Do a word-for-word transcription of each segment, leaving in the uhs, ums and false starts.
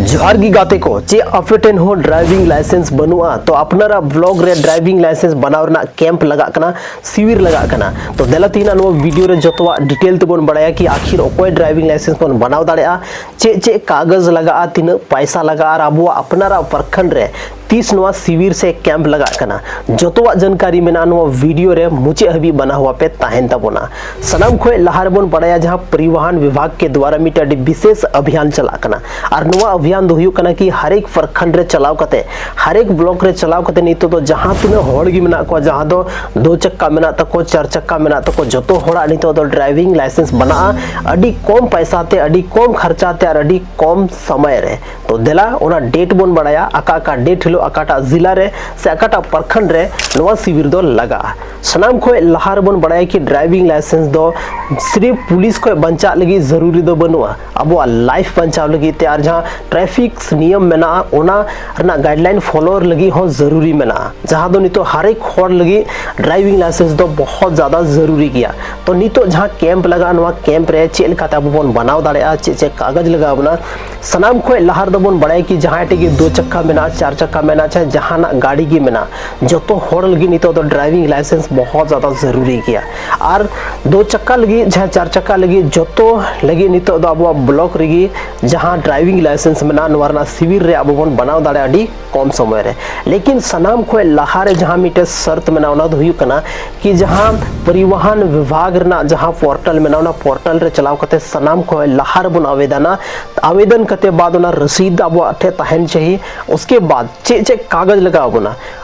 ᱡᱚᱦᱟᱨ ᱜᱮ ᱜᱟᱛᱮ ᱠᱚ, ᱪᱮᱫ ᱟᱯᱮ ᱴᱷᱮᱱ ᱦᱚᱸ ᱰᱨᱟᱭᱵᱷᱤᱝ ᱞᱟᱭᱥᱮᱱᱥ ᱵᱟᱹᱱᱩᱜᱼᱟ? ᱛᱚ ᱟᱯᱱᱟᱨᱟᱜ ᱵᱞᱚᱠ ᱨᱮ ᱰᱨᱟᱭᱵᱷᱤᱝ ᱞᱟᱭᱥᱮᱱᱥ ᱵᱮᱱᱟᱣ ᱨᱮᱱᱟᱜ ᱠᱮᱢᱯ ᱞᱟᱜᱟᱜ ᱠᱟᱱᱟ, ᱥᱤᱵᱤᱨ ᱞᱟᱜᱟᱜ ᱠᱟᱱᱟ᱾ ᱛᱚ ᱫᱮᱞᱟ ᱛᱮᱦᱮᱧᱟᱜ ᱱᱚᱣᱟ ᱵᱷᱤᱰᱤᱭᱳ ᱨᱮ ᱡᱚᱛᱚᱣᱟᱜ ᱰᱤᱴᱮᱞ ᱛᱮᱵᱚᱱ ᱵᱟᱲᱟᱭᱟ ᱠᱤ ᱟᱠᱷᱤᱨ ᱚᱠᱚᱭ ᱰᱨᱟᱭᱵᱷᱤᱝ ᱞᱟᱭᱥᱮᱱᱥ ᱵᱚᱱ ᱵᱮᱱᱟᱣ ᱫᱟᱲᱮᱭᱟᱜᱼᱟ, ᱪᱮᱫ ᱪᱮᱫ ᱠᱟᱜᱚᱡᱽ ᱞᱟᱜᱟᱜᱼᱟ, ᱛᱤᱱᱟᱹᱜ ᱯᱟᱭᱥᱟ ᱞᱟᱜᱟᱜᱼᱟ ᱟᱨ ᱟᱵᱚᱣᱟᱜ ᱟᱯᱱᱟᱨᱟᱜ ᱯᱨᱚᱠᱷᱚᱸᱰ ᱨᱮ ᱛᱤᱥ ᱱᱚᱣᱟ ᱥᱤᱵᱤᱨ ᱥᱮ ᱠᱮᱢᱯ ᱞᱟᱜᱟᱜ ᱠᱟᱱᱟ, ᱡᱚᱛᱚᱣᱟᱜ ᱡᱟᱱᱠᱟᱨᱤ ᱢᱮᱱᱟᱜᱼᱟ ᱱᱚᱣᱟ ᱵᱷᱤᱰᱤᱭᱳ ᱨᱮ᱾ ᱢᱩᱪᱟᱹᱫ ᱦᱟᱹᱵᱤᱡ ᱵᱮᱱᱟᱣ ᱟᱯᱮ ᱛᱟᱦᱮᱱ ᱛᱟᱵᱚᱱᱟ᱾ ᱥᱟᱱᱟᱢ ᱠᱷᱚᱱ ᱞᱟᱦᱟ ᱨᱮᱵᱚᱱ ᱵᱟᱲᱟᱭᱟ ᱡᱟᱦᱟᱸ ᱯᱚᱨᱤᱵᱚᱦᱚᱱ ᱵᱤᱵᱷᱟᱜᱽ ᱠᱮ ᱫᱣᱟᱨᱟ ᱢᱤᱫᱴᱮᱱ ᱟᱹᱰᱤ ᱵᱤᱥᱮᱥ ᱚᱵᱷᱤᱭᱟᱱ ᱪᱟᱞᱟᱜ ᱠᱟᱱᱟ, ᱟᱨ ᱱᱚᱣᱟ ᱚᱵᱷᱤᱭᱟᱱ ᱫᱚ ᱦᱩᱭᱩᱜ ᱠᱟᱱᱟ ᱠᱤ ᱦᱟᱨᱮᱠ ᱯᱨᱚᱠᱷᱚᱸᱰ ᱨᱮ ᱪᱟᱞᱟᱣ ᱠᱟᱛᱮ, ᱦᱟᱨᱮᱠ ᱵᱞᱚᱠ ᱨᱮ ᱪᱟᱞᱟᱣ ᱠᱟᱛᱮ ᱱᱤᱛᱚᱜ ᱫᱚ ᱡᱟᱦᱟᱸ ᱛᱤᱱᱟᱹᱜ ᱦᱚᱲ ᱜᱮ ᱢᱮᱱᱟᱜ ᱠᱚᱣᱟ, ᱡᱟᱦᱟᱸ ᱫᱚ ᱫᱩ ᱪᱟᱠᱟ ᱢᱮᱱᱟᱜ ᱛᱟᱠᱚ, ᱪᱟᱨ ᱪᱟᱠᱟ ᱢᱮᱱᱟᱜ ᱛᱟᱠᱚ, ᱡᱚᱛᱚ ᱦᱚᱲᱟᱜ ᱱᱤᱛᱚᱜ ᱫᱚ ᱰᱨᱟᱭᱵᱷᱤᱝ ᱞᱟᱭᱥᱮᱱᱥ ᱵᱮᱱᱟᱜᱼᱟ ᱟᱹᱰᱤ ᱠᱚᱢ ᱯᱟᱭᱥᱟ ᱛᱮ, ᱟᱹᱰᱤ ᱠᱚᱢ ᱠᱷᱚᱨᱪᱟ ᱛᱮ ᱟᱨ ᱟᱹᱰᱤ ᱠᱚᱢ ᱥᱚᱢᱚᱭ ᱨᱮ᱾ ᱛᱚ ᱫᱮᱞᱟ ᱚᱱᱟ ᱰᱮᱴ ᱵᱚᱱ ᱵᱟᱲᱟᱭᱟ, ᱚᱠᱟ ᱚᱠᱟ ᱰᱮᱴ ᱦᱤᱞᱳᱜ ᱚᱠᱟᱴᱟᱜ ᱡᱤᱞᱟ ᱨᱮ ᱥᱮ ᱚᱠᱟᱴᱟᱜ ᱯᱨᱚᱠᱷᱚᱸᱰ ᱨᱮ ᱱᱚᱣᱟ ᱥᱤᱵᱤᱨ ᱫᱚ ᱞᱟᱜᱟᱜᱼᱟ᱾ ᱥᱟᱱᱟᱢ ᱠᱷᱚᱱ ᱞᱟᱦᱟ ᱨᱮᱵᱚᱱ ᱵᱟᱲᱟᱭᱟ ᱠᱤ ᱰᱨᱟᱭᱵᱷᱤᱝ ᱞᱟᱭᱥᱮᱱᱥ ᱫᱚ ᱥᱤᱨᱤᱯ ᱯᱩᱞᱤᱥ ᱠᱷᱚᱱ ᱵᱟᱧᱪᱟᱜ ᱞᱟᱹᱜᱤᱫ ᱡᱟᱹᱨᱩᱨᱤ ᱫᱚ ᱵᱟᱹᱱᱩᱜᱼᱟ᱾ ᱟᱵᱚᱣᱟᱜ ᱞᱟᱭᱤᱯᱷ ᱵᱟᱧᱪᱟᱣ ᱞᱟᱹᱜᱤᱫ ᱛᱮ ᱟᱨ ᱡᱟᱦᱟᱸ ᱴᱨᱟᱯᱷᱤᱠ ᱱᱤᱭᱚᱢ ᱢᱮᱱᱟᱜᱼᱟ, ᱚᱱᱟ ᱨᱮᱱᱟᱜ ᱜᱟᱭᱤᱰᱞᱟᱭᱤᱱ ᱯᱷᱚᱞᱳ ᱞᱟᱹᱜᱤᱫ ᱦᱚᱸ ᱡᱟᱹᱨᱩᱨᱤ ᱢᱮᱱᱟᱜᱼᱟ, ᱡᱟᱦᱟᱸ ᱫᱚ ᱱᱤᱛᱚᱜ ᱦᱟᱨᱮᱠ ᱦᱚᱲ ᱞᱟᱹᱜᱤᱫ ᱰᱨᱟᱭᱵᱷᱤᱝ ᱞᱟᱭᱥᱮᱱᱥ ᱫᱚ ᱵᱚᱦᱚᱛ ᱡᱟᱫᱟ ᱡᱟᱹᱨᱩᱨᱤ ᱜᱮᱭᱟ᱾ ᱛᱚ ᱱᱤᱛᱚᱜ ᱡᱟᱦᱟᱸ ᱠᱮᱢᱯ ᱞᱟᱜᱟᱜᱼᱟ, ᱱᱚᱣᱟ ᱠᱮᱢᱯ ᱨᱮ ᱪᱮᱫ ᱞᱮᱠᱟᱛᱮ ᱟᱵᱚ ᱵᱚᱱ ᱵᱮᱱᱟᱣ ᱫᱟᱲᱮᱭᱟᱜᱼᱟ, ᱪᱮᱫ ᱪᱮᱫ ᱠᱟᱜᱚᱡᱽ ᱞᱟᱜᱟᱣ ᱵᱚᱱᱟ, ᱥᱟᱱᱟᱢ ᱠᱷᱚᱱ ᱞᱟᱦᱟ ᱨᱮᱫᱚ ᱵᱚᱱ ᱵᱟᱲᱟᱭᱟ ᱠᱤ ᱡᱟᱦᱟᱸᱭ ᱴᱷᱮᱡ ᱜᱮ ᱫᱩ ᱪᱟᱠᱟ ᱢᱮᱱᱟᱜᱼᱟ, ᱪᱟᱨ ᱪᱟᱠᱟ ᱢᱮᱱᱟᱜᱼᱟ, ᱪᱟᱦᱮ ᱡᱟᱦᱟᱱᱟᱜ ᱜᱟᱹᱰᱤ ᱜᱮ ᱢᱮᱱᱟᱜᱼᱟ, ᱡᱚᱛᱚ ᱦᱚᱲ ᱞᱟᱹᱜᱤᱫ ᱱᱤᱛᱚᱜ ᱫᱚ ᱰᱨᱟᱭᱵᱷᱤᱝ ᱞᱟᱭᱥᱮᱱᱥ ᱵᱚᱦᱚᱛ ᱡᱟᱫᱟ ᱡᱟᱹᱨᱩᱨᱤ ᱜᱮᱭᱟ᱾ ᱟᱨ ᱫᱩ ᱪᱟᱠᱟ ᱞᱟᱹᱜᱤᱫ, ᱡᱟᱦᱟᱸ ᱪᱟᱨ ᱪᱟᱠᱟ ᱞᱟᱹᱜᱤᱫ, ᱡᱚᱛᱚ ᱞᱟᱹᱜᱤᱫ ᱱᱤᱛᱚᱜ ᱫᱚ ᱟᱵᱚᱣᱟᱜ ᱵᱞᱚᱠ ᱨᱮᱜᱮ ᱡᱟᱦᱟᱸ ᱰᱨᱟᱭᱵᱷᱤᱝ ᱞᱟᱭᱥᱮᱱᱥ ᱢᱮᱱᱟᱜᱼᱟ, ᱱᱚᱣᱟ ᱨᱮᱱᱟᱜ ᱥᱤᱵᱤᱨ ᱨᱮ ᱟᱵᱚ ᱵᱚᱱ ᱵᱮᱱᱟᱣ ᱫᱟᱲᱮᱭᱟᱜᱼᱟ ᱟᱹᱰᱤ ᱠᱚᱢ ᱥᱚᱢᱚᱭ ᱨᱮ᱾ ᱞᱮᱠᱤᱱ ᱥᱟᱱᱟᱢ ᱠᱷᱚᱱ ᱞᱟᱦᱟ ᱨᱮ ᱡᱟᱦᱟᱸ ᱢᱤᱫᱴᱮᱡ ᱥᱟᱨᱛ ᱢᱮᱱᱟᱜᱼᱟ, ᱚᱱᱟ ᱫᱚ ᱦᱩᱭᱩᱜ ᱠᱟᱱᱟ ᱠᱤ ᱡᱟᱦᱟᱸ ᱯᱚᱨᱤᱵᱚᱦᱚᱱ ᱵᱤᱵᱷᱟᱜᱽ ᱨᱮᱱᱟᱜ ᱡᱟᱦᱟᱸ ᱯᱳᱨᱴᱟᱞ ᱢᱮᱱᱟᱜᱼᱟ, ᱚᱱᱟ ᱯᱳᱨᱴᱟᱞ ᱨᱮ ᱪᱟᱞᱟᱣ ᱠᱟᱛᱮ ᱥᱟᱱᱟᱢ ᱠᱷᱚᱱ ᱞᱟᱦᱟ ᱨᱮᱵᱚᱱ ᱟᱵᱮᱫᱚᱱᱟ᱾ ᱟᱵᱮᱫᱚᱱ ᱠᱟᱛᱮ ᱵᱟᱫ ᱚᱱᱟ ᱨᱚᱥᱤᱫ ᱟᱵᱚᱣᱟᱜ ᱴᱷᱮᱱ ᱛᱟᱦᱮᱱ ᱪᱟᱹᱦᱤ᱾ ᱩᱥᱠᱮ ᱵᱟᱫ ᱪᱮᱫ ᱪᱮᱫ ᱠᱟᱜᱚᱡᱽ ᱞᱟᱜᱟᱣ ᱵᱚᱱᱟ?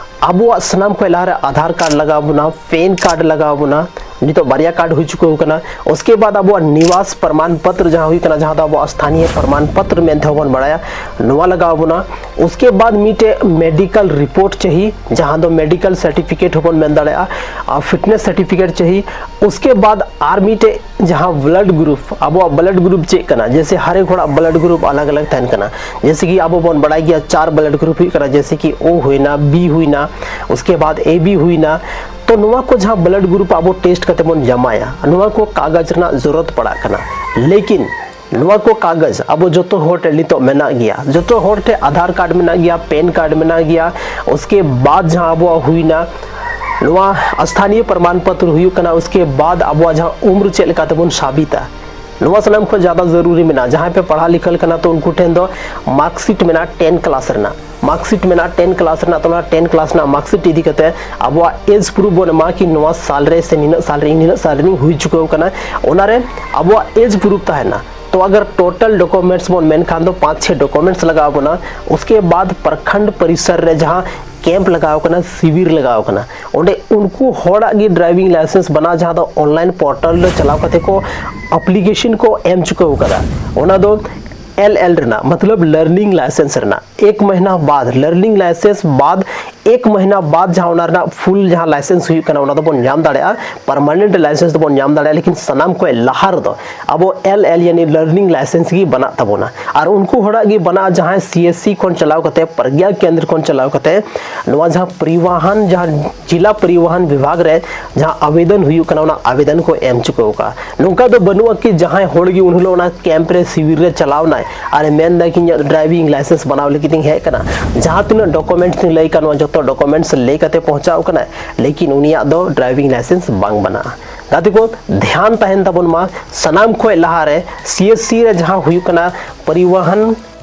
ᱟᱵᱚᱣᱟᱜ ᱥᱟᱱᱟᱢ ᱠᱷᱚᱱ ᱞᱟᱦᱟ ᱨᱮ ᱟᱫᱷᱟᱨ ᱠᱟᱨᱰ ᱞᱟᱜᱟᱣ ᱵᱚᱱᱟ, ᱯᱮᱱ ᱠᱟᱨᱰ ᱞᱟᱜᱟᱣ ᱵᱚᱱᱟ, ᱱᱤᱛᱚᱜ ᱵᱟᱨᱭᱟ ᱠᱟᱨᱰ ᱦᱩᱭ ᱪᱩᱠᱟᱹᱣ ᱠᱟᱱᱟ᱾ ᱩᱥᱠᱮ ᱵᱟᱫ ᱟᱵᱚᱣᱟᱜ ᱱᱤᱣᱟᱥ ᱯᱨᱚᱢᱟᱱ ᱯᱚᱛᱨᱚ, ᱡᱟᱦᱟᱸ ᱦᱩᱭᱩᱜ ᱠᱟᱱᱟ, ᱡᱟᱦᱟᱸ ᱫᱚ ᱟᱵᱚᱣᱟᱜ ᱥᱛᱷᱟᱱᱤᱭᱚ ᱯᱨᱚᱢᱟᱱ ᱯᱚᱛᱨᱚ ᱢᱮᱱᱛᱮ ᱦᱚᱸ ᱵᱚᱱ ᱵᱟᱲᱟᱭᱟ, ᱱᱚᱣᱟ ᱞᱟᱜᱟᱣ ᱵᱚᱱᱟ᱾ ᱩᱥᱠᱮ ᱵᱟᱫ ᱢᱤᱫᱴᱮᱡ ᱢᱮᱰᱤᱠᱟᱞ ᱨᱤᱯᱳᱨᱴ ᱪᱟᱹᱦᱤ, ᱡᱟᱦᱟᱸ ᱫᱚ ᱢᱮᱰᱤᱠᱟᱞ ᱥᱟᱨᱴᱤᱯᱷᱤᱠᱮᱴ ᱦᱚᱸ ᱵᱚᱱ ᱢᱮᱱ ᱫᱟᱲᱮᱭᱟᱜᱼᱟ, ᱟᱨ ᱯᱷᱤᱴᱱᱮᱥ ᱥᱟᱨᱴᱤᱯᱷᱤᱠᱮᱴ ᱪᱟᱹᱦᱤ᱾ ᱩᱥᱠᱮ ᱵᱟᱫ ᱟᱨ ᱢᱤᱫᱴᱮᱡ ᱡᱟᱦᱟᱸ ᱵᱞᱟᱰ ᱜᱨᱩᱯ, ᱟᱵᱚᱣᱟᱜ ᱵᱞᱟᱰ ᱜᱨᱩᱯ ᱪᱮᱫ ᱠᱟᱱᱟ? ᱡᱮᱭᱥᱮ ᱦᱟᱨᱮᱠ ᱦᱚᱲᱟᱜ ᱵᱞᱟᱰ ᱜᱨᱩᱯ ᱟᱞᱟᱜᱽ ᱟᱞᱟᱜᱽ ᱛᱟᱦᱮᱱ ᱠᱟᱱᱟ᱾ ᱡᱮᱭᱥᱮ ᱠᱤ ᱟᱵᱚ ᱵᱚᱱ ᱵᱟᱲᱟᱭ ᱜᱮᱭᱟ ᱪᱟᱨ ᱵᱞᱟᱰ ᱜᱨᱩᱯ ᱦᱩᱭᱩᱜ ᱠᱟᱱᱟ, ᱡᱮᱭᱥᱮ ᱠᱤ ᱳ ᱦᱩᱭᱱᱟ, ᱵᱤ ᱦᱩᱭᱱᱟ, ᱩᱥᱠᱮ ᱵᱟᱫ ᱮ ᱵᱤ ᱦᱩᱭᱱᱟ᱾ ᱛᱚ ᱱᱚᱣᱟ ᱠᱚ ᱡᱟᱦᱟᱸ ᱵᱞᱟᱰ ᱜᱨᱩᱯ ᱟᱵᱚ ᱴᱮᱥᱴ ᱠᱟᱛᱮ ᱵᱚᱱ ᱡᱟᱢᱟᱭᱟ, ᱱᱚᱣᱟ ᱠᱚ ᱠᱟᱜᱚᱡᱽ ᱨᱮᱱᱟᱜ ᱡᱚᱨᱩᱨᱚᱛ ᱯᱟᱲᱟᱜ ᱠᱟᱱᱟ᱾ ᱞᱮᱠᱤᱱ ᱱᱚᱣᱟ ᱠᱚ ᱠᱟᱜᱚᱡᱽ ᱟᱵᱚ ᱡᱚᱛᱚ ᱦᱚᱲ ᱴᱷᱮᱱ ᱱᱤᱛᱚᱜ ᱢᱮᱱᱟᱜ ᱜᱮᱭᱟ᱾ ᱡᱚᱛᱚ ᱦᱚᱲ ᱴᱷᱮᱱ ᱟᱫᱷᱟᱨ ᱠᱟᱨᱰ ᱢᱮᱱᱟᱜ ᱜᱮᱭᱟ, ᱯᱮᱱ ᱠᱟᱨᱰ ᱢᱮᱱᱟᱜ ᱜᱮᱭᱟ᱾ ᱩᱥᱠᱮ ᱵᱟᱫ ᱡᱟᱦᱟᱸ ᱟᱵᱚᱣᱟᱜ ᱦᱩᱭᱱᱟ ᱱᱚᱣᱟ ᱥᱛᱷᱟᱱᱤᱭᱚ ᱯᱨᱚᱢᱟᱱ ᱯᱚᱛᱨᱚ ᱦᱩᱭᱩᱜ ᱠᱟᱱᱟ, ᱩᱥᱠᱮ ᱵᱟᱫ ᱟᱵᱚᱣᱟᱜ ᱡᱟᱦᱟᱸ ᱩᱢᱨ ᱪᱮᱫ ᱞᱮᱠᱟ ᱛᱮᱵᱚᱱ ᱥᱟᱵᱤᱛᱟ, ᱱᱚᱣᱟ ᱥᱟᱱᱟᱢ ᱠᱷᱚᱱ ᱡᱟᱫᱟ ᱡᱟᱹᱨᱩᱨᱤ ᱢᱮᱱᱟᱜᱼᱟ᱾ ᱡᱟᱦᱟᱸᱭ ᱯᱮ ᱯᱟᱲᱦᱟᱣ ᱞᱤᱠᱷᱟᱹ ᱠᱟᱱᱟ, ᱛᱚ ᱩᱱᱠᱩ ᱴᱷᱮᱱ ᱫᱚ ᱢᱟᱨᱠᱥᱤᱴ ᱢᱮᱱᱟᱜᱼᱟ ᱴᱮᱱ ᱠᱞᱟᱥ ᱨᱮᱱᱟᱜ, ᱢᱟᱨᱠᱥᱤᱴ ᱢᱮᱱᱟᱜᱼᱟ ᱴᱮᱱ ᱠᱞᱟᱥ ᱨᱮᱱᱟᱜ᱾ ᱛᱚ ᱚᱱᱟ ᱴᱮᱱ ᱠᱞᱟᱥ ᱨᱮᱱᱟᱜ ᱢᱟᱨᱠᱥᱤᱴ ᱤᱫᱤ ᱠᱟᱛᱮ ᱟᱵᱚᱣᱟᱜ ᱮᱡᱽ ᱯᱨᱩᱯ ᱵᱚᱱ ᱮᱢᱟ ᱠᱤ ᱱᱚᱣᱟ ᱥᱟᱞ ᱨᱮ ᱥᱮ ᱱᱤᱱᱟᱹᱜ ᱥᱟᱞ ᱨᱮ ᱤᱧ ᱱᱤᱱᱟᱹᱜ ᱥᱟᱞ ᱨᱮᱧ ᱦᱩᱭ ᱪᱩᱠᱟᱹᱣ ᱠᱟᱱᱟ, ᱚᱱᱟᱨᱮ ᱟᱵᱚᱣᱟᱜ ᱮᱡᱽ ᱯᱨᱩᱯ ᱛᱟᱦᱮᱱᱟ᱾ ᱛᱚ ᱟᱜᱟᱨ ᱴᱳᱴᱟᱞ ᱰᱚᱠᱩᱢᱮᱱᱴᱥ ᱵᱚᱱ ᱢᱮᱱᱠᱷᱟᱱ ᱫᱚ ᱯᱟᱸᱪ ᱪᱷᱮ ᱰᱚᱠᱩᱢᱮᱱᱴᱥ ᱞᱟᱜᱟᱣ ᱵᱚᱱᱟ᱾ ᱩᱥᱠᱮ ᱵᱟᱫ ᱯᱨᱚᱠᱷᱚᱸᱰ ᱯᱚᱨᱤᱥᱚᱨ ᱨᱮ ᱡᱟᱦᱟᱸ ᱠᱮᱢᱯ ᱞᱟᱜᱟᱣ ᱠᱟᱱᱟ, ᱥᱤᱵᱤᱨ ᱞᱟᱜᱟᱣ ᱠᱟᱱᱟ, ᱚᱸᱰᱮ ᱩᱱᱠᱩ ᱦᱚᱲᱟᱜ ᱜᱮ ᱰᱨᱟᱭᱵᱷᱤᱝ ᱞᱟᱭᱥᱮᱱᱥ ᱵᱟᱱᱟᱣ, ᱡᱟᱦᱟᱸ ᱫᱚ ᱚᱱᱞᱟᱭᱤᱱ ᱯᱳᱨᱴᱟᱞ ᱨᱮ ᱪᱟᱞᱟᱣ ᱠᱟᱛᱮ ᱠᱚ ᱟᱯᱞᱤᱠᱮᱥᱚᱱ ᱠᱚ ᱮᱢ ᱪᱩᱠᱟᱹᱣ ᱠᱟᱫᱟ᱾ ᱚᱱᱟ ᱫᱚ ᱮᱞ ᱮᱞ ᱨᱮᱱᱟᱜ, ᱢᱚᱛᱞᱚᱵ ᱞᱟᱨᱱᱤᱝ ᱞᱟᱭᱥᱮᱱᱥ ᱨᱮᱱᱟᱜ ᱮᱠ ᱢᱟᱦᱤᱱᱟ ᱵᱟᱫ, ᱞᱟᱨᱱᱤᱝ ᱞᱟᱭᱥᱮᱱᱥ ᱵᱟᱫ ᱮᱠ ᱢᱟᱦᱤᱱᱟ ᱵᱟᱫ ᱡᱟᱦᱟᱸ ᱚᱱᱟ ᱨᱮᱱᱟᱜ ᱯᱷᱩᱞ ᱡᱟᱦᱟᱸ ᱞᱟᱭᱥᱮᱱᱥ ᱦᱩᱭᱩᱜ ᱠᱟᱱᱟ, ᱚᱱᱟ ᱫᱚᱵᱚᱱ ᱧᱟᱢ ᱫᱟᱲᱮᱭᱟᱜᱼᱟ, ᱯᱟᱨᱢᱟᱱᱮᱱᱴ ᱞᱟᱭᱥᱮᱱᱥ ᱫᱚᱵᱚᱱ ᱧᱟᱢ ᱫᱟᱲᱮᱭᱟᱜᱼᱟ᱾ ᱞᱮᱠᱤᱱ ᱥᱟᱱᱟᱢ ᱠᱷᱚᱱ ᱞᱟᱦᱟ ᱨᱮᱫᱚ ᱟᱵᱚ ᱮᱞ ᱮᱞ ᱭᱟᱱᱤ ᱞᱟᱨᱱᱤᱝ ᱞᱟᱭᱥᱮᱱᱥ ᱜᱮ ᱵᱟᱱᱟᱜ ᱛᱟᱵᱚᱱᱟ᱾ ᱟᱨ ᱩᱱᱠᱩ ᱦᱚᱲᱟᱜ ᱜᱮ ᱵᱟᱱᱟᱜᱼᱟ ᱡᱟᱦᱟᱸᱭ ᱥᱤ ᱮᱥ ᱥᱤ ᱠᱷᱚᱱ ᱪᱟᱞᱟᱣ ᱠᱟᱛᱮ, ᱯᱨᱚᱜᱽᱜᱟ ᱠᱮᱱᱫᱨ ᱠᱷᱚᱱ ᱪᱟᱞᱟᱣ ᱠᱟᱛᱮ ᱱᱚᱣᱟ ᱡᱟᱦᱟᱸ ᱯᱚᱨᱤᱣᱟᱦᱚᱱ, ᱡᱟᱦᱟᱸ ᱡᱤᱞᱟ ᱯᱚᱨᱤᱣᱟᱦᱚᱱ ᱵᱤᱵᱷᱟᱜᱽ ᱨᱮ ᱡᱟᱦᱟᱸ ᱟᱵᱮᱫᱚᱱ ᱦᱩᱭᱩᱜ ᱠᱟᱱᱟ, ᱚᱱᱟ ᱟᱵᱮᱫᱚᱱ ᱠᱚ ᱮᱢ ᱪᱩᱠᱟᱹᱣ ᱠᱟᱜᱼᱟ᱾ ᱱᱚᱝᱠᱟ ᱫᱚ ᱵᱟᱹᱱᱩᱜᱼᱟ ᱠᱤ ᱡᱟᱦᱟᱸᱭ ᱦᱚᱲ ᱜᱮ ᱩᱱ ᱦᱤᱞᱳᱜ ᱚᱱᱟ ᱠᱮᱢᱯ ᱨᱮ, ᱥᱤᱵᱤᱨ ᱨᱮ ᱪᱟᱞᱟᱣ ᱱᱟᱭ ᱟᱨ ᱢᱮᱱ ᱫᱟᱭ ᱠᱤ ᱤᱧᱟᱹᱜ ᱰᱨᱟᱭᱵᱷᱤᱝ ᱞᱟᱭᱥᱮᱱᱥ ᱵᱟᱱᱟᱣ ᱞᱟᱹᱜᱤᱫ ᱤᱧ ᱦᱮᱡ ᱟᱠᱟᱱᱟ᱾ ᱡᱟᱦᱟᱸ ᱛᱤᱱᱟᱹᱜ ᱰᱚᱠᱩᱢᱮᱱᱴᱥ ᱤᱧ ᱞᱟᱹᱭ ᱠᱟᱜ, ᱱᱚᱣᱟ ᱡᱚᱛᱚ ᱰᱚᱠᱩᱢᱮᱱᱴᱥ ᱞᱟᱹᱭ ᱠᱟᱛᱮ ᱯᱚᱦᱪᱟᱣ ᱠᱟᱱᱟᱭ, ᱞᱮᱠᱤᱱ ᱩᱱᱤᱭᱟᱜ ᱫᱚ ᱰᱨᱟᱭᱵᱷᱤᱝ ᱞᱟᱭᱥᱮᱱᱥ ᱵᱟᱝ ᱵᱟᱱᱟᱜᱼᱟ᱾ ᱜᱟᱛᱮ ᱠᱚ, ᱫᱷᱮᱭᱟᱱ ᱛᱟᱦᱮᱱ ᱛᱟᱵᱚᱱ ᱢᱟ, ᱥᱟᱱᱟᱢ ᱠᱷᱚᱱ ᱞᱟᱦᱟ ᱨᱮ ᱥᱤ ᱮᱥ ᱥᱤ ᱨᱮ ᱡᱟᱦᱟᱸ ᱦᱩᱭᱩᱜ ᱠᱟᱱᱟ ᱯᱚᱨᱤᱣᱟᱦᱚᱱ,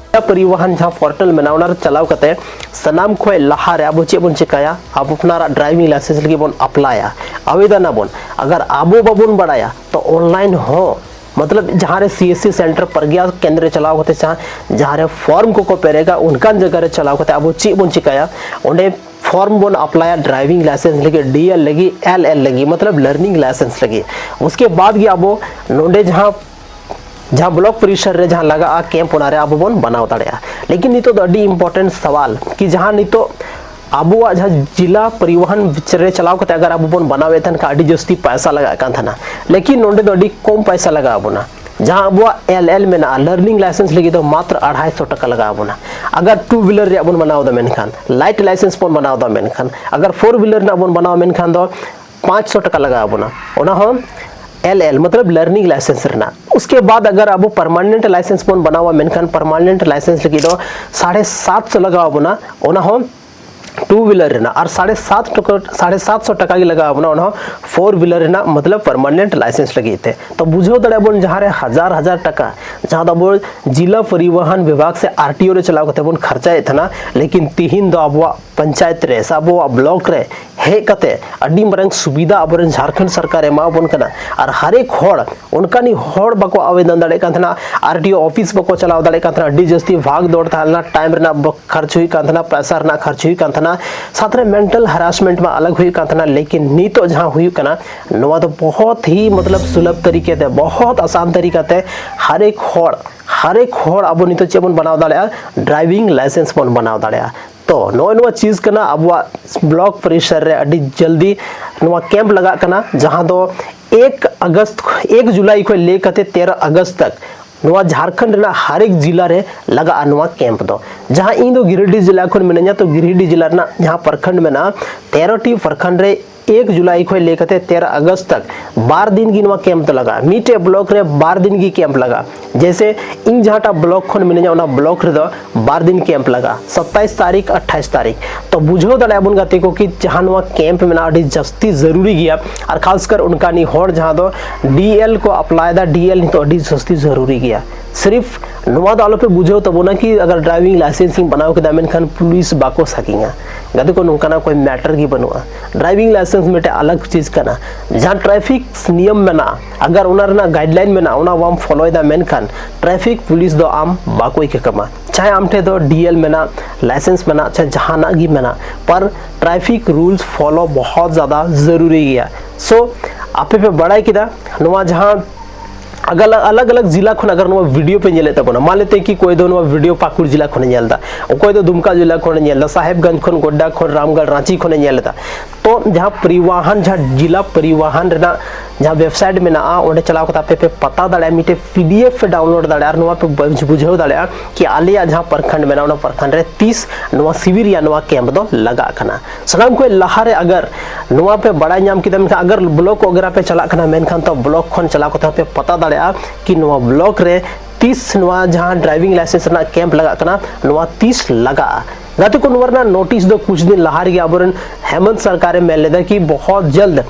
ᱯᱚᱨᱤᱣᱟᱦᱚᱱ ᱡᱟᱦᱟᱸ ᱯᱳᱨᱴᱟᱞ ᱢᱮᱱᱟᱜᱼᱟ, ᱚᱱᱟ ᱨᱮ ᱪᱟᱞᱟᱣ ᱠᱟᱛᱮ ᱥᱟᱱᱟᱢ ᱠᱷᱚᱱ ᱞᱟᱦᱟ ᱨᱮ ᱟᱵᱚ ᱪᱮᱫ ᱵᱚᱱ ᱪᱮᱠᱟᱭᱟ? ᱟᱵᱚ ᱟᱯᱱᱟᱨᱟᱜ ᱰᱨᱟᱭᱵᱷᱤᱝ ᱞᱟᱭᱥᱮᱱᱥ ᱞᱟᱹᱜᱤᱫ ᱵᱚᱱ ᱟᱯᱞᱟᱭᱟ, ᱟᱵᱮᱫᱚᱱ ᱟᱵᱚᱱ᱾ ᱟᱜᱟᱨ ᱟᱵᱚ ᱵᱟᱵᱚᱱ ᱵᱟᱲᱟᱭᱟ, ᱛᱚ ᱚᱱᱞᱟᱭᱤᱱ ᱦᱚᱸ, ᱢᱚᱛᱞᱚᱵ ᱡᱟᱦᱟᱸ ᱨᱮ ᱥᱤ ᱮᱥ ᱥᱤ ᱥᱮᱱᱴᱟᱨ ᱯᱨᱚᱜᱽᱜᱟ ᱠᱮᱱᱫᱨᱚ ᱪᱟᱞᱟᱣ ᱠᱟᱛᱮ ᱡᱟᱦᱟᱸ, ᱡᱟᱦᱟᱸ ᱨᱮ ᱯᱷᱚᱨᱢ ᱠᱚᱠᱚ ᱯᱮᱨᱮᱜᱟ, ᱚᱱᱠᱟᱱ ᱡᱟᱭᱜᱟ ᱨᱮ ᱪᱟᱞᱟᱣ ᱠᱟᱛᱮ ᱟᱵᱚ ᱪᱮᱫ ᱵᱚᱱ ᱪᱮᱠᱟᱭᱟ? ᱚᱸᱰᱮ ᱯᱷᱚᱨᱢ ᱵᱚᱱ ᱟᱯᱞᱟᱭᱟ ᱰᱨᱟᱭᱵᱷᱤᱝ ᱞᱟᱭᱥᱮᱱᱥ ᱞᱟᱹᱜᱤᱫ, ᱰᱤ ᱮᱞ ᱞᱟᱹᱜᱤᱫ, ᱮᱞ ᱮᱞ ᱞᱟᱹᱜᱤᱫ, ᱢᱚᱛᱞᱚᱵ ᱞᱟᱨᱱᱤᱝ ᱞᱟᱭᱥᱮᱱᱥ ᱞᱟᱹᱜᱤᱫ᱾ ᱩᱥᱠᱮ ᱵᱟᱫ ᱜᱮ ᱟᱵᱚ ᱱᱚᱰᱮ ᱡᱟᱦᱟᱸ, ᱡᱟᱦᱟᱸ ᱵᱞᱚᱠ ᱯᱚᱨᱤᱥᱚᱨ ᱨᱮ ᱡᱟᱦᱟᱸ ᱞᱟᱜᱟᱜᱼᱟ ᱠᱮᱢᱯ, ᱚᱱᱟ ᱨᱮ ᱟᱵᱚ ᱵᱚᱱ ᱵᱟᱱᱟᱣ ᱫᱟᱲᱮᱭᱟᱜᱼᱟ᱾ ᱞᱮᱠᱤᱱ ᱱᱤᱛᱚᱜ ᱫᱚ ᱟᱹᱰᱤ ᱤᱢᱯᱚᱨᱴᱮᱱᱴ ᱥᱟᱣᱟᱞ ᱠᱤ ᱡᱟᱦᱟᱸ ᱱᱤᱛᱚᱜ ᱟᱵᱚᱣᱟᱜ ᱡᱟᱦᱟᱸ ᱡᱤᱞᱟ ᱯᱚᱨᱤᱣᱟᱦᱚᱱ ᱨᱮ ᱪᱟᱞᱟᱣ ᱠᱟᱛᱮ ᱟᱜᱟᱨ ᱟᱵᱚ ᱵᱚᱱ ᱵᱟᱱᱟᱣᱮᱫ ᱛᱟᱦᱮᱱ ᱠᱷᱟᱱ ᱟᱹᱰᱤ ᱡᱟᱹᱥᱛᱤ ᱯᱟᱭᱥᱟ ᱞᱟᱜᱟᱜ ᱠᱟᱱ ᱛᱟᱦᱮᱱᱟ, ᱞᱮᱠᱤᱱ ᱱᱚᱰᱮ ᱫᱚ ᱟᱹᱰᱤ ᱠᱚᱢ ᱯᱟᱭᱥᱟ ᱞᱟᱜᱟᱣ ᱵᱚᱱᱟ᱾ ᱡᱟᱦᱟᱸ ᱟᱵᱚᱣᱟᱜ ᱮᱞ ᱮᱞ ᱢᱮᱱᱟᱜᱼᱟ, ᱞᱟᱨᱱᱤᱝ ᱞᱟᱭᱥᱮᱱᱥ ᱞᱟᱹᱜᱤᱫ ᱫᱚ ᱢᱟᱛᱨᱚ ᱟᱲᱟᱭᱥᱚ ᱴᱟᱠᱟ ᱞᱟᱜᱟᱣ ᱵᱚᱱᱟ᱾ ᱟᱜᱟᱨ ᱴᱩ ᱦᱩᱭᱞᱟᱨ ᱨᱮᱭᱟᱜ ᱵᱚᱱ ᱵᱟᱱᱟᱣ ᱮᱫᱟ ᱢᱮᱱᱠᱷᱟᱱ, ᱞᱟᱭᱤᱴ ᱞᱟᱭᱥᱮᱱᱥ ᱵᱚᱱ ᱵᱟᱱᱟᱣ ᱮᱫᱟ ᱢᱮᱱᱠᱷᱟᱱ, ᱟᱜᱟᱨ ᱯᱷᱳᱨ ᱦᱩᱭᱞᱟᱨ ᱨᱮᱱᱟᱜ ᱵᱚᱱ ᱵᱟᱱᱟᱣᱟ ᱢᱮᱱᱠᱷᱟᱱ ᱫᱚ ᱯᱟᱸᱪᱥᱚ ᱴᱟᱠᱟ ᱞᱟᱜᱟᱣ ᱵᱚᱱᱟ᱾ ᱚᱱᱟ ᱦᱚᱸ ᱮᱞ ᱮᱞ ᱢᱚᱛᱞᱚᱵ ᱞᱟᱨᱱᱤᱝ ᱞᱟᱭᱥᱮᱱᱥ ᱨᱮᱱᱟᱜ᱾ ᱩᱥᱠᱮ ᱵᱟᱫ ᱟᱜᱟᱨ ᱟᱵᱚ ᱯᱟᱨᱢᱟᱱᱮᱱᱴ ᱞᱟᱭᱥᱮᱱᱥ ᱵᱚᱱ ᱵᱮᱱᱟᱣᱟ, ᱢᱮᱱᱠᱷᱟᱱ ᱯᱟᱨᱢᱟᱱᱮᱱᱴ ᱞᱟᱭᱥᱮᱱᱥ ᱞᱟᱹᱜᱤᱫ ᱫᱚ ᱥᱟᱲᱮ ᱥᱟᱛ ᱥᱚ ᱞᱟᱜᱟᱣ ᱟᱵᱚᱱᱟ, ᱚᱱᱟ ᱦᱚᱸ ᱴᱩ ᱦᱩᱭᱞᱟᱨ ᱨᱮᱱᱟᱜ, ᱟᱨ ᱥᱟᱲᱮ ᱥᱟᱛ ᱴᱟᱠᱟ, ᱥᱟᱲᱮ ᱥᱟᱛ ᱥᱚ ᱴᱟᱠᱟ ᱜᱮ ᱞᱟᱜᱟᱣ ᱟᱵᱚᱱᱟ, ᱚᱱᱟ ᱦᱚᱸ ᱯᱷᱳᱨ ᱦᱩᱭᱞᱟᱨ ᱨᱮᱱᱟᱜ, ᱢᱚᱛᱞᱚᱵ ᱯᱟᱨᱢᱟᱱᱮᱱᱴ ᱞᱟᱭᱥᱮᱱᱥ ᱞᱟᱹᱜᱤᱫ ᱛᱮ᱾ ᱛᱚ ᱵᱩᱡᱷᱟᱹᱣ ᱫᱟᱲᱮᱭᱟᱜ ᱵᱚᱱ, ᱡᱟᱦᱟᱸ ᱨᱮ ᱦᱟᱡᱟᱨ ᱦᱟᱡᱟᱨ ᱴᱟᱠᱟ, ᱡᱟᱦᱟᱸ ᱫᱚ ᱟᱵᱚ ᱡᱤᱞᱟ ᱯᱚᱨᱤᱵᱚᱦᱚᱱ ᱵᱤᱵᱷᱟᱜᱽ ᱥᱮ ᱟᱨ ᱴᱤ ᱳ ᱨᱮ ᱪᱟᱞᱟᱣ ᱠᱟᱛᱮ ᱵᱚᱱ ᱠᱷᱚᱨᱪᱟᱭᱮᱫ ᱛᱟᱦᱮᱱᱟ, ᱞᱮᱠᱤᱱ ᱛᱤᱦᱤᱧ ᱫᱚ ᱟᱵᱚᱣᱟᱜ ᱯᱚᱧᱪᱟᱭᱮᱛ ᱨᱮ ᱥᱮ ᱟᱵᱚᱣᱟᱜ ᱵᱞᱚᱠ ᱨᱮ ᱦᱮᱡ ᱠᱟᱛᱮ ᱟᱹᱰᱤ ᱢᱟᱨᱟᱝ ᱥᱩᱵᱤᱫᱷᱟ ᱟᱵᱚᱨᱮᱱ ᱡᱷᱟᱲᱠᱷᱚᱸᱰ ᱥᱚᱨᱠᱟᱨ ᱮᱢᱟ ᱵᱚᱱ ᱠᱟᱱᱟ᱾ ᱟᱨ ᱦᱟᱨᱮᱠ ᱦᱚᱲ, ᱚᱱᱠᱟᱱᱤᱡ ᱦᱚᱲ ᱵᱟᱠᱚ ᱟᱵᱮᱫᱚᱱ ᱫᱟᱲᱮᱭᱟᱜ ᱠᱟᱱ ᱛᱟᱦᱮᱱᱟ, ᱟᱨ ᱴᱤ ᱳ ᱚᱯᱷᱤᱥ ᱵᱟᱠᱚ ᱪᱟᱞᱟᱣ ᱫᱟᱲᱮᱭᱟᱜ ᱠᱟᱱ ᱛᱟᱦᱮᱱᱟ, ᱟᱹᱰᱤ ᱡᱟᱹᱥᱛᱤ ᱵᱷᱟᱜᱽ ᱫᱚᱲ ᱛᱟᱦᱮᱸ ᱞᱮᱱᱟ, ᱴᱟᱭᱤᱢ ᱨᱮᱱᱟᱜ ᱵᱚ-, ᱠᱷᱚᱨᱪ ᱦᱩᱭᱩᱜ ᱠᱟᱱ ᱛᱟᱦᱮᱱᱟ, ᱯᱚᱭᱥᱟ ᱨᱮᱱᱟᱜ ᱠᱷᱚᱨᱪ ᱦᱩᱭᱩᱜ ᱠᱟᱱ ᱛᱟᱦᱮᱱᱟ, ᱥᱟᱛ ᱨᱮ ᱢᱮᱱᱴᱟᱞ ᱦᱟᱨᱟᱥᱢᱮᱱᱴ ᱢᱟ ᱟᱞᱟᱜᱽ ᱦᱩᱭᱩᱜ ᱠᱟᱱ ᱛᱟᱦᱮᱱᱟ᱾ ᱞᱮᱠᱤᱱ ᱱᱤᱛᱚᱜ ᱡᱟᱦᱟᱸ ᱦᱩᱭᱩᱜ ᱠᱟᱱᱟ, ᱱᱚᱣᱟ ᱫᱚ ᱵᱚᱦᱚᱛ ᱦᱤ ᱢᱚᱛᱞᱚᱵ ᱥᱩᱞᱚᱵᱷ ᱛᱟᱹᱨᱤᱠᱟ ᱛᱮ, ᱵᱚᱦᱚᱛ ᱟᱥᱟᱱ ᱛᱟᱹᱨᱤᱠᱟ ᱛᱮ ᱦᱟᱨᱮᱠ ᱦᱚᱲ, ᱦᱟᱨᱮᱠ ᱦᱚᱲ ᱟᱵᱚ ᱱᱤᱛᱚᱜ ᱪᱮᱫ ᱵᱚᱱ ᱵᱮᱱᱟᱣ ᱫᱟᱲᱮᱭᱟᱜᱼᱟ? ᱰᱨᱟᱭᱵᱷᱤᱝ ᱞᱟᱭᱥᱮᱱᱥ ᱵᱚᱱ ᱵᱮᱱᱟᱣ ᱫᱟᱲᱮᱭᱟᱜᱼᱟ᱾ ᱛᱚ ᱱᱚᱜᱼᱚᱭ ᱱᱚᱣᱟ ᱪᱤᱡᱽ ᱠᱟᱱᱟ, ᱟᱵᱚᱣᱟᱜ ᱵᱞᱚᱠ ᱯᱚᱨᱤᱥᱚᱨ ᱨᱮ ᱟᱹᱰᱤ ᱡᱚᱞᱫᱤ ᱱᱚᱣᱟ ᱠᱮᱢᱯ ᱞᱟᱜᱟᱜ ᱠᱟᱱᱟ, ᱡᱟᱦᱟᱸ ᱫᱚ ᱮᱠ ᱟᱜᱚᱥᱴ, ᱮᱠ ᱡᱩᱞᱟᱭ ᱠᱷᱚᱱ ᱞᱟᱹᱭ ᱠᱟᱛᱮ ᱛᱮᱨᱚ ᱟᱜᱚᱥᱴ ᱛᱟᱠ ᱱᱚᱣᱟ ᱡᱷᱟᱲᱠᱷᱚᱸᱰ ᱨᱮᱱᱟᱜ ᱦᱟᱨᱮᱠ ᱡᱤᱞᱟ ᱨᱮ ᱞᱟᱜᱟᱜᱼᱟ ᱱᱚᱣᱟ ᱠᱮᱢᱯ ᱫᱚ᱾ ᱡᱟᱦᱟᱸ ᱤᱧ ᱫᱚ ᱜᱤᱨᱤᱰᱤ ᱡᱤᱞᱟ ᱠᱷᱚᱱ ᱢᱤᱱᱟᱹᱧᱟ, ᱛᱚ ᱜᱤᱨᱤᱰᱤ ᱡᱤᱞᱟ ᱨᱮᱱᱟᱜ ᱡᱟᱦᱟᱸ ᱯᱨᱚᱠᱷᱚᱸᱰ ᱢᱮᱱᱟᱜᱼᱟ, ᱛᱮᱨᱚ ᱴᱤ ᱯᱨᱚᱠᱷᱚᱸᱰ ᱨᱮ ᱮᱠ ᱡᱩᱞᱟᱭ ᱠᱷᱚᱱ ᱞᱟᱹᱭ ᱠᱟᱛᱮ ᱛᱮᱨᱚ ᱟᱜᱚᱥᱴ ᱛᱟᱠ ᱵᱟᱨ ᱫᱤᱱ ᱜᱮ ᱱᱚᱣᱟ ᱠᱮᱢᱯ ᱫᱚ ᱞᱟᱜᱟᱜᱼᱟ᱾ ᱢᱤᱫᱴᱮᱡ ᱵᱞᱚᱠ ᱨᱮ ᱵᱟᱨ ᱫᱤᱱ ᱜᱮ ᱠᱮᱢᱯ ᱞᱟᱜᱟᱜᱼᱟ᱾ ᱡᱮᱭᱥᱮ ᱤᱧ ᱡᱟᱦᱟᱸᱴᱟᱜ ᱵᱞᱚᱠ ᱠᱷᱚᱱ ᱢᱤᱱᱟᱹᱧᱟ, ᱚᱱᱟ ᱵᱞᱚᱠ ᱨᱮᱫᱚ ᱵᱟᱨ ᱫᱤᱱ ᱠᱮᱢᱯ ᱞᱟᱜᱟᱜᱼᱟ, ᱥᱟᱛᱟᱭᱤᱥ ᱛᱟᱹᱨᱤᱠᱷ, ᱟᱴᱷᱟᱭᱤᱥ ᱛᱟᱹᱨᱤᱠᱷ᱾ ᱛᱚ ᱵᱩᱡᱷᱟᱹᱣ ᱫᱟᱲᱮᱭᱟᱜ ᱵᱚᱱ ᱜᱟᱛᱮ ᱠᱚ ᱠᱤ ᱡᱟᱦᱟᱸ ᱱᱚᱣᱟ ᱠᱮᱢᱯ ᱢᱮᱱᱟᱜᱼᱟ, ᱟᱹᱰᱤ ᱡᱟᱹᱥᱛᱤ ᱡᱟᱹᱨᱩᱨᱤ ᱜᱮᱭᱟ᱾ ᱟᱨ ᱠᱷᱟᱥ ᱠᱟᱨ ᱚᱱᱠᱟᱱᱤᱡ ᱦᱚᱲ ᱡᱟᱦᱟᱸ ᱫᱚ ᱰᱤ ᱮᱞ ᱠᱚ ᱟᱯᱞᱟᱭ ᱮᱫᱟ, ᱰᱤ ᱮᱞ ᱱᱤᱛᱚᱜ ᱟᱹᱰᱤ ᱡᱟᱹᱥᱛᱤ ᱡᱟᱹᱨᱩᱨᱤ ᱜᱮᱭᱟ᱾ ᱥᱤᱨᱤᱯ ᱱᱚᱣᱟ ᱫᱚ ᱟᱞᱚᱯᱮ ᱵᱩᱡᱷᱟᱹᱣ ᱛᱟᱵᱚᱱᱟ ᱠᱤ ᱟᱜᱟᱨ ᱰᱨᱟᱭᱵᱷᱤᱝ ᱞᱟᱭᱥᱮᱱᱥ ᱤᱧ ᱵᱮᱱᱟᱣ ᱠᱮᱫᱟ, ᱢᱮᱱᱠᱷᱟᱱ ᱯᱩᱞᱤᱥ ᱵᱟᱠᱚ ᱥᱟᱹᱠᱤᱧᱟ᱾ ᱜᱟᱛᱮ ᱠᱚ, ᱱᱚᱝᱠᱟᱱᱟᱜ ᱠᱳᱭ ᱢᱮᱴᱟᱨ ᱜᱮ ᱵᱟᱹᱱᱩᱜᱼᱟ᱾ ᱰᱨᱟᱭᱵᱷᱤᱝ ᱞᱟᱭᱥᱮᱱᱥ ᱢᱤᱫᱴᱮᱡ ᱟᱞᱟᱜᱽ ᱪᱤᱡᱽ ᱠᱟᱱᱟ᱾ ᱡᱟᱦᱟᱸ ᱴᱨᱟᱯᱷᱤᱠ ᱱᱤᱭᱚᱢ ᱢᱮᱱᱟᱜᱼᱟ, ᱟᱜᱟᱨ ᱚᱱᱟ ᱨᱮᱱᱟᱜ ᱜᱟᱭᱤᱰᱞᱟᱭᱤᱱ ᱢᱮᱱᱟᱜᱼᱟ, ᱚᱱᱟ ᱵᱟᱢ ᱯᱷᱚᱞᱳᱭᱮᱫᱟ, ᱢᱮᱱᱠᱷᱟᱱ ᱴᱨᱟᱯᱷᱤᱠ ᱯᱩᱞᱤᱥ ᱫᱚ ᱟᱢ ᱵᱟᱠᱚ ᱤᱠᱟᱹ ᱠᱟᱢᱟ᱾ ᱪᱟᱦᱮ ᱟᱢ ᱴᱷᱮᱱ ᱫᱚ ᱰᱤ ᱮᱞ ᱢᱮᱱᱟᱜ, ᱞᱟᱭᱥᱮᱱᱥ ᱢᱮᱱᱟᱜ, ᱪᱟᱦᱮ ᱡᱟᱦᱟᱱᱟᱜ ᱜᱮ ᱢᱮᱱᱟᱜ, ᱯᱟᱨ ᱴᱨᱟᱯᱷᱤᱠ ᱨᱩᱞᱥ ᱯᱷᱚᱞᱳ ᱵᱚᱦᱚᱛ ᱡᱟᱫᱟ ᱡᱟᱹᱨᱩᱨᱤ ᱜᱮᱭᱟ᱾ ᱥᱳ ᱟᱯᱮ ᱯᱮ ᱵᱟᱲᱟᱭ ᱠᱮᱫᱟ ᱱᱚᱣᱟ ᱡᱟᱦᱟᱸ ᱟᱜᱟᱞ-, ᱟᱞᱟᱜᱽ ᱟᱞᱟᱜᱽ ᱡᱤᱞᱟ ᱠᱷᱚᱱ ᱟᱜᱟᱨ ᱱᱚᱣᱟ ᱵᱷᱤᱰᱤᱭᱳ ᱯᱮ ᱧᱮᱞᱮᱫ ᱛᱟᱵᱚᱱᱟ, ᱢᱟᱱ ᱞᱮᱛᱮ ᱠᱤ ᱠᱚᱭ ᱫᱚ ᱱᱚᱣᱟ ᱵᱷᱤᱰᱤᱭᱳ ᱯᱟᱹᱠᱩᱲ ᱡᱤᱞᱟ ᱠᱷᱚᱱᱮ ᱧᱮᱞ ᱮᱫᱟ, ᱚᱠᱚᱭ ᱫᱚ ᱫᱩᱢᱠᱟ ᱡᱤᱞᱟ ᱠᱷᱚᱱᱮ ᱧᱮᱞ ᱮᱫᱟ, ᱥᱟᱦᱮᱵᱽᱜᱚᱸᱡᱽ ᱠᱷᱚᱱ, ᱜᱳᱰᱰᱟ ᱠᱷᱚᱱ, ᱨᱟᱢᱜᱚᱲ, ᱨᱟᱸᱪᱤ ᱠᱷᱚᱱᱮ ᱧᱮᱞ ᱮᱫᱟ᱾ ᱛᱚ ᱡᱟᱦᱟᱸ ᱯᱚᱨᱤᱣᱟᱦᱟᱱ, ᱡᱟᱦᱟᱸ ᱡᱤᱞᱟ ᱯᱚᱨᱤᱣᱟᱦᱟᱱ ᱨᱮᱱᱟᱜ ᱡᱟᱦᱟᱸ ᱣᱮᱵᱥᱟᱭᱤᱴ ᱢᱮᱱᱟᱜᱼᱟ, ᱚᱸᱰᱮ ᱪᱟᱞᱟᱣ ᱠᱟᱛᱮ ᱟᱯᱮ ᱯᱮ ᱯᱟᱛᱟ ᱫᱟᱲᱮᱭᱟᱜᱼᱟ, ᱢᱤᱫᱴᱮᱡ ᱯᱤᱰᱤᱮᱯᱷ ᱯᱮ ᱰᱟᱣᱩᱱᱞᱳᱰ ᱫᱟᱲᱮᱭᱟᱜᱼᱟ ᱟᱨ ᱱᱚᱣᱟ ᱯᱮ ᱵᱩᱡᱽ- ᱵᱩᱡᱷᱟᱹᱣ ᱫᱟᱲᱮᱭᱟᱜᱼᱟ ᱠᱤ ᱟᱞᱮᱭᱟᱜ ᱡᱟᱦᱟᱸ ᱯᱨᱚᱠᱷᱚᱸᱰ ᱢᱮᱱᱟᱜᱼᱟ, ᱚᱱᱟ ᱯᱨᱚᱠᱷᱚᱸᱰ ᱨᱮ ᱛᱤᱥ ᱱᱚᱣᱟ ᱥᱤᱵᱤᱨ ᱨᱮᱭᱟᱜ ᱱᱚᱣᱟ ᱠᱮᱢᱯ ᱫᱚ ᱞᱟᱜᱟᱜ ᱠᱟᱱᱟ᱾ ᱥᱟᱱᱟᱢ ᱠᱷᱚᱱ ᱞᱟᱦᱟᱨᱮ ᱟᱜᱟᱨ ᱱᱚᱣᱟ ᱯᱮ ᱵᱟᱲᱟᱭ ᱧᱟᱢ ᱠᱮᱫᱟ, ᱢᱮᱱᱠᱷᱟᱱ ᱟᱜᱟᱨ ᱵᱞᱚᱠ ᱚᱜᱮᱨᱟ ᱯᱮ ᱪᱟᱞᱟᱜ ᱠᱟᱱᱟ, ᱢᱮᱱᱠᱷᱟᱱ ᱛᱚ ᱵᱞᱚᱠ ᱠᱷᱚᱱ ᱪᱟᱞᱟᱣ ᱠᱟᱛᱮ ᱦᱚᱸ ᱯᱮ ᱯᱟᱛᱟ ᱫᱟᱲᱮᱭᱟᱜᱼᱟ ᱠᱤ ᱱᱚᱣᱟ ᱵᱞᱚᱠ ᱨᱮ ᱛᱤᱥ ᱱᱚᱣᱟ ᱡᱟᱦᱟᱸ ᱰᱨᱟᱭᱵᱷᱤᱝ ᱞᱟᱭᱥᱮᱱᱥ ᱨᱮᱱᱟᱜ ᱠᱮᱢᱯ ᱞᱟᱜᱟᱜ ᱠᱟᱱᱟ, ᱱᱚᱣᱟ ᱛᱤᱥ ᱞᱟᱜᱟᱜᱼᱟ᱾ ᱜᱟᱛᱮ ᱠᱚ, ᱱᱚᱣᱟ ᱨᱮᱱᱟᱜ ᱱᱳᱴᱤᱥ ᱫᱚ ᱠᱩᱪ ᱫᱤᱱ ᱞᱟᱦᱟ ᱨᱮᱜᱮ ᱟᱵᱚᱨᱮᱱ ᱦᱮᱢᱚᱱᱛ ᱥᱚᱨᱠᱟᱨᱮ ᱢᱮᱱ ᱞᱮᱫᱟ ᱠᱤ ᱵᱚᱦᱚᱛ ᱡᱟᱞᱫ,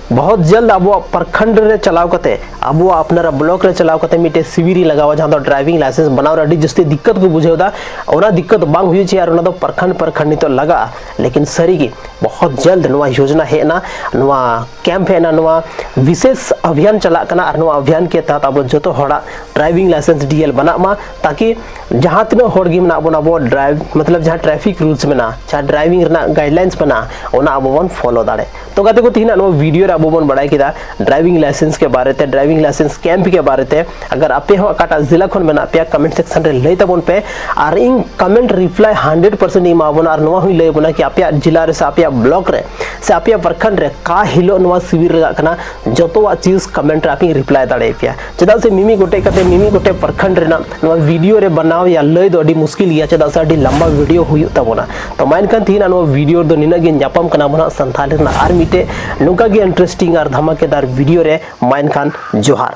ᱵᱚᱦᱚᱛ ᱡᱟᱞᱫ ᱟᱵᱚᱣᱟᱜ ᱯᱨᱚᱠᱷᱚᱸᱰ ᱨᱮ ᱪᱟᱞᱟᱣ ᱠᱟᱛᱮ, ᱟᱵᱚᱣᱟᱜ ᱟᱯᱱᱟᱨᱟᱜ ᱵᱞᱚᱠ ᱨᱮ ᱪᱟᱞᱟᱣ ᱠᱟᱛᱮ ᱢᱤᱫᱴᱮᱡ ᱥᱤᱵᱤᱨ ᱤᱧ ᱞᱟᱜᱟᱣᱟ, ᱡᱟᱦᱟᱸ ᱫᱚ ᱰᱨᱟᱭᱵᱷᱤᱝ ᱞᱟᱭᱥᱮᱱᱥ ᱵᱮᱱᱟᱣ ᱨᱮ ᱟᱹᱰᱤ ᱡᱟᱹᱥᱛᱤ ᱫᱤᱠᱠᱟᱛ ᱠᱚ ᱵᱩᱡᱷᱟᱹᱣ ᱮᱫᱟ, ᱚᱱᱟ ᱫᱤᱠᱠᱟᱛ ᱵᱟᱝ ᱦᱩᱭᱩᱜ ᱪᱟᱹᱭ ᱟᱨ ᱚᱱᱟ ᱫᱚ ᱯᱨᱚᱠᱷᱚᱸᱰ ᱯᱨᱚᱠᱷᱚᱸᱰ ᱱᱤᱛᱚᱜ ᱞᱟᱜᱟᱜᱼᱟ᱾ ᱞᱮᱠᱤᱱ ᱥᱟᱹᱨᱤᱜᱮ ᱵᱚᱦᱚᱛ ᱡᱟᱞᱫ ᱱᱚᱣᱟ ᱭᱳᱡᱽᱱᱟ ᱦᱮᱡ ᱮᱱᱟ, ᱱᱚᱣᱟ ᱠᱮᱢᱯ ᱦᱮᱡ ᱮᱱᱟ, ᱱᱚᱣᱟ ᱵᱤᱥᱮᱥ ᱚᱵᱷᱤᱭᱟᱱ ᱪᱟᱞᱟᱜ ᱠᱟᱱᱟ ᱟᱨ ᱱᱚᱣᱟ ᱚᱵᱷᱤᱭᱟᱱ ᱠᱮ ᱛᱟᱦᱟᱛ ᱟᱵᱚ ᱡᱚᱛᱚ ᱦᱚᱲᱟᱜ ᱰᱨᱟᱭᱵᱷᱤᱝ ᱞᱟᱭᱥᱮᱱᱥ ᱰᱤᱮᱞ ᱵᱮᱱᱟᱜ ᱢᱟ, ᱛᱟᱠᱤ ᱡᱟᱦᱟᱸ ᱛᱤᱱᱟᱹᱜ ᱦᱚᱲ ᱜᱮ ᱢᱮᱱᱟᱜ ᱵᱚᱱᱟ, ᱟᱵᱚ ᱰᱨᱟᱭᱤᱵᱷ ᱢᱚᱛᱞᱚᱵ ᱡᱟᱦᱟᱸ ᱴᱨᱟᱯᱷᱤᱠ ᱨᱩᱞᱥ ᱢᱮᱱᱟᱜᱼᱟ, ᱡᱟᱦᱟᱸ ᱰᱨᱟᱭᱵᱷᱤᱝ ᱨᱮᱱᱟᱜ ᱜᱟᱭᱤᱰᱞᱟᱭᱤᱱᱥ ᱢᱮᱱᱟᱜᱼᱟ, ᱚᱱᱟ ᱟᱵᱚ ᱵᱚᱱ ᱯᱷᱚᱞᱳ ᱫᱟᱲᱮ᱾ ᱛᱚ ᱜᱟᱛᱮ ᱠᱚ, ᱛᱮᱦᱮᱧᱟᱜ ᱱᱚᱣᱟ ᱵᱷᱤᱰᱤᱭᱳ ᱨᱮ ᱟᱵᱚ ᱵᱚᱱ ᱵᱟᱲᱟᱭ ᱠᱮᱫᱟ ᱰᱨᱟᱭᱵᱷᱤᱝ ᱞᱟᱭᱥᱮᱱᱥ ᱠᱮ ᱵᱟᱨᱮ ᱛᱮ, ᱰᱨᱟᱭᱵᱷᱤᱝ ᱞᱟᱭᱥᱮᱱᱥ ᱠᱮᱢᱯ ᱠᱮ ᱵᱟᱨᱮ ᱛᱮ᱾ ᱟᱜᱟᱨ ᱟᱯᱮ ᱦᱚᱸ ᱚᱠᱟᱴᱟᱜ ᱡᱮᱞᱟ ᱠᱷᱚᱱ ᱢᱮᱱᱟᱜ ᱯᱮᱭᱟ, ᱠᱚᱢᱮᱱᱴ ᱥᱮᱠᱥᱚᱱ ᱨᱮ ᱞᱟᱹᱭ ᱛᱟᱵᱚᱱ ᱯᱮ, ᱟᱨ ᱤᱧ ᱠᱚᱢᱮᱱᱴ ᱨᱤᱯᱞᱟᱭ ᱦᱟᱱᱰᱨᱮᱰ ᱯᱟᱨᱥᱮᱱᱴ ᱤᱧ ᱮᱢᱟ ᱵᱚᱱᱟ᱾ ᱟᱨ ᱱᱚᱣᱟ ᱦᱚᱸᱧ ᱞᱟᱹᱭ ᱟᱵᱚᱱᱟ ᱠᱤ ᱟᱯᱮᱭᱟᱜ ᱡᱮᱞᱟ ᱨᱮ ᱥᱮ ᱟᱯᱮᱭᱟᱜ ᱵᱞᱚᱠ ᱨᱮ ᱥᱮ ᱟᱯᱮᱭᱟᱜ ᱯᱨᱚᱠᱷᱚᱸᱰ ᱨᱮ ᱚᱠᱟ ᱦᱤᱞᱳᱜ ᱱᱚᱣᱟ ᱥᱤᱵᱤᱨ ᱞᱟᱜᱟᱜ ᱠᱟᱱᱟ, ᱡᱚᱛᱚᱣᱟᱜ ᱪᱤᱡᱽ ᱠᱚᱢᱮᱱᱴ ᱨᱮ ᱟᱯᱮᱧ ᱨᱤᱯᱞᱟᱭ ᱫᱟᱲᱮᱭᱟᱯᱮᱭᱟ᱾ ᱪᱮᱫᱟᱜ ᱥᱮ ᱢᱤᱢᱤᱫ ᱜᱚᱴᱮᱡ ᱠᱟᱛᱮ ᱢᱤᱢᱤᱫ ᱜᱚᱴᱮᱡ ᱯᱨᱚᱠᱷᱚᱸᱰ ᱨᱮᱱᱟᱜ ᱱᱚᱣᱟ ᱵᱷᱤᱰᱤᱭᱳ ᱨᱮ ᱵᱮᱱᱟᱣ ᱭᱟ ᱞᱟᱹᱭ ᱫᱚ ᱟᱹᱰᱤ ᱢᱩᱥᱠᱤᱞ ᱜᱮᱭᱟ, ᱪᱮᱫᱟᱜ ᱥᱮ ᱟᱹᱰᱤ ᱞᱟᱢᱵᱟ ᱵᱷᱤᱰᱤᱭᱳ ᱦᱩᱭᱩᱜ ᱛᱟᱵᱚᱱᱟ᱾ ᱛᱚ ᱢᱟ ᱮᱱᱠᱷᱟᱱ ᱛᱮᱦᱮᱧᱟᱜ ᱱᱚᱣᱟ ᱵᱷᱤᱰᱤᱭᱳ ᱨᱮᱫᱚ ᱱᱤᱱᱟᱹᱜ ᱜᱮ᱾ ᱧᱟᱯᱟᱢ ᱠᱟᱱᱟ ᱵᱚᱱ ᱦᱟᱸᱜ ᱥᱟᱱᱛᱷᱟᱞᱤ ᱨᱮᱱᱟᱜ ᱟᱨ ᱢᱤᱫᱴᱮᱡ ᱱᱚᱝᱠᱟ ᱜᱮ ᱤᱱᱴᱟᱨᱮᱥᱴᱤᱝ ᱟᱨ ᱫᱷᱟᱢᱟᱠᱮᱫᱟᱨ ᱵᱷᱤᱰᱤᱭᱳ ᱨᱮ᱾ ᱢᱟ ᱮᱱᱠᱷᱟᱱ ᱡᱚᱦᱟᱨ᱾